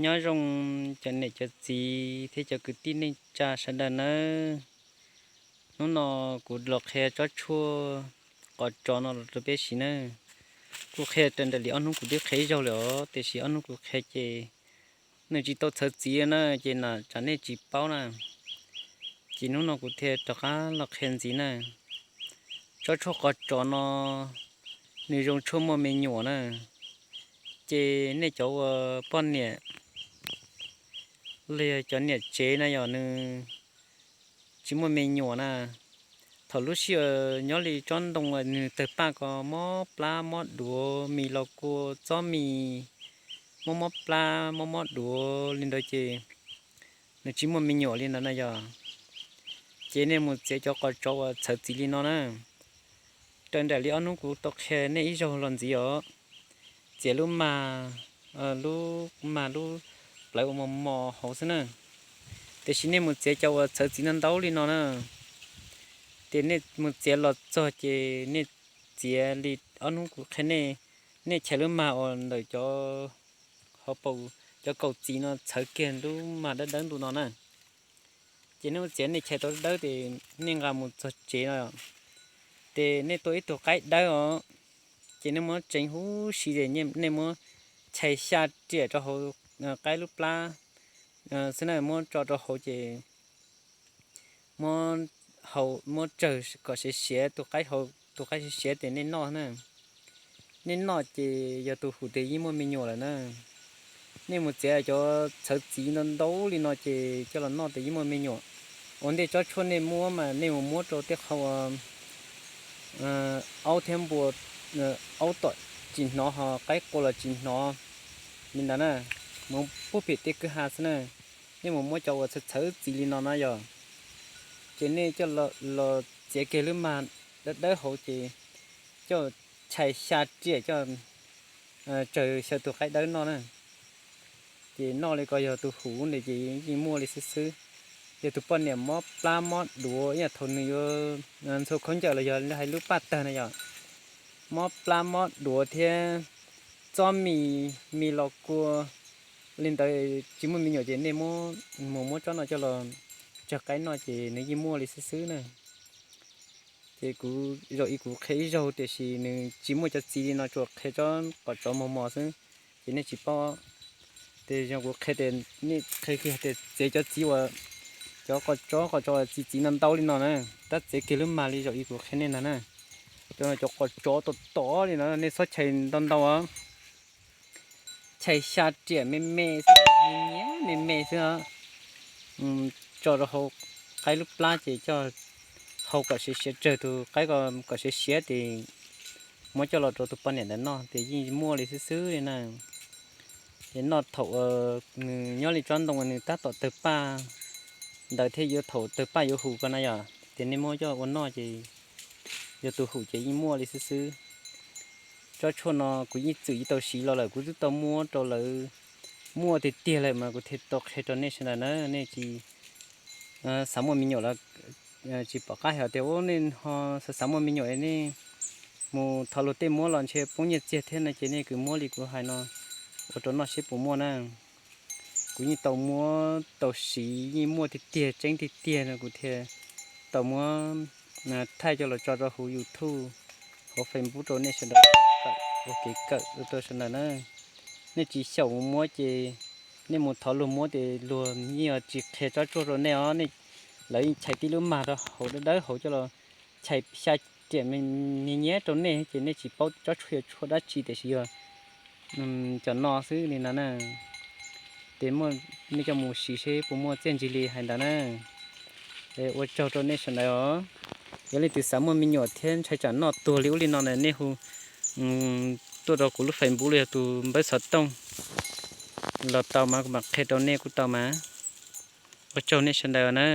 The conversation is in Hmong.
Nyob zoo cov niam cov txiv thiab cov kwv tij neej tsa sawv daws nawb. Hnub no kuv los qhia tsob tshuaj qos tsov no los rau peb siv na. Kuj qhia raws nraim li ob hnub kuv twb qhia ib zaug lawm os, tiam sis ob hnub kuv qhia ces nws tsis tau txhawv txiv na, ces na tsam nej tsis paub na. Ces hnub no kuv thiaj rov qab los qhia ntxiv na. Tsob tshuaj qos tsov no nws zoo tshuaj muaj me nyuam na. Ces nej cov uas poj niam los yog cov niam tsev na yog nws tsis muaj me nyuam na, thaum lub sij hawm nyob li tsob ntoo nws tawg paj ko mob plab mob duav, mis los kua txob mis mob mob plab mob mob duav li ntawd ces nws tsis muaj me nyuam li ntawd na yog. Ces nej mus txiav cov qos tsov uas txhawv txiv li no na. Raws nraim li ob hnub kuv tau qhia nej ib zaug los ntxiv os. Txiav lub mag, lub mag lub plawv uas mos mos hauv xwb na. Tiam sis nej mus txiav cov uas txhawv txiv ntau ntau li no na, ces nej mus txiav los txog ces nej txiav li ob hnub kuv qhia nej, nej chais lub mag uas ntawm cov hauv paus, cov kaum txiv no txhawv kiag lub mag dawb dawb ntu no na. Ces nej mus txiav nej chais tau dawb ces nej nqa mus txog tsev no, ces nej tua ib tug qaib dawb os. Ces nej muab tseev huv si ces nej muab chais xya riam rau hauv qaib lub plab xwb na, muab tso rau hauv ces muab tsawg kom siav siav tus qaib hauv, tus qaib siav siav ces nej noj na. Nej noj ces yog tus hum ces yeej muaj me nyuam lawm na. Nej mus txiav cov txhawv txiv ntau ntau li no ces coj los noj ces yeej muaj me nyuam. Ua ntej tsob tshuaj nej muab mas nej mus muab rau tej qhov aub thiab npua, aub tom tsis hnov ho qaib qua los tsis hnov li ntawd na, mus pub pem tej kwj ha xwb na. Nej mus muab cov uas txhawv txhawv txiv li no na yog, ces nej coj los txiav kiag lub mag dawb dawb hauv ces coj chais xya riam coj tsawg xyaw tus qaib dawb noj na. Ces noj li ko yog tus hum ntawd ces yeej muaj li xwb xwb. Yog tus poj niam mob plab mob duav ib yam thaum nws yuav ntxhua khaub ncaws los yog hais lub paj tawg na yog, mob plab mob duav thiab txob mis, mis los kua li ntawd tsis muaj me nyuam ces nej mus muab tsob no coj los tsawg qaib noj ces nws yeej muaj li xwb xwb na. Ces kuv zaum ib kuv qhia ib zaug tiam sis nws tsis muaj cov txiv li no, tsuas qhia tsob qos tsov mos mos xwb, ces nej tsis paub. Ces zoo kuv qhia tias nej qhia kiag tias txiav cov txiv uas, cov qos tsov, qos tsov uas txiv txiv ntau ntau li no na, tab txiav kiag lub mag li zaum ib kuv qhia nej ntag na. Cov no cov qos tsov tom tom li no nej txhob chais ntau ntau os. Chais xya riam me me xwb, me me xwb, tso rau hauv qaib lub plab ces coj hau kom siav siav, tsawg tus qaib kom siav siav ces muab coj los rau tus poj niam ntawd noj ces yeej muaj li xwb xwb li na. Ces noj thaum nws nyob li tsob ntoo nws tab tom tawg paj ntawd thiab yuav thaum tawg paj yuav hum ko na yom, ces nej muab coj ua noj ces yog tus hum ces yeej muaj li xwb xwb. Tsob tshuaj no kuv yeej txwm yeej tau siv los lawm, kuv twb tau muab rau lawv muaj tiag tiag lawm mas kuv thiaj tau qhia rau nej sawv daws na. Nej tsis xav muaj me nyuam los tsis pom qab hais tias nej ho xav xav muaj me nyuam nej mus thov luag tej muab los ntshe poob nyiaj txiag thiab no ces nej kuj muab li kuv hais no ua rau noj seb puas muaj na. Kuv yeej tau muab tau siv yeej muaj tiag tiag tseeb tiag tiag no kuv thiaj tau muab thaij coj los tso rau hauv YouTube, hauv Facebook rau nej sawv daws ua kev kawm rau sawv daws na. Nej tsis xyaum mus muab ces nej mus thov luag muab ces luag yeej tsis qhia tsob tshuaj rau nej os. Lawv yeej chais tib lub mag rau hauv dawb dawb hauv coj los chais xya riam me nyiab rau nej ces nej tsis paub tsob tshuaj yog tshuaj dab tsi tiam sis yog cov no xwb li ntawd na. Ces nej coj mus siv seb puas muaj txiaj ntsig li hais ntawd na. Ua tsaug rau nej sawv daws os. Yog leej twg xav muaj me nyuam thiab ntshai tsam noj tuag li ub li no na nej hu tuaj rau kuv lub Facebook los yog tus npawb xov tooj los tau mas kuv mam qhia rau nej kuj tau mas. Ua tsaug nej sawv daws na.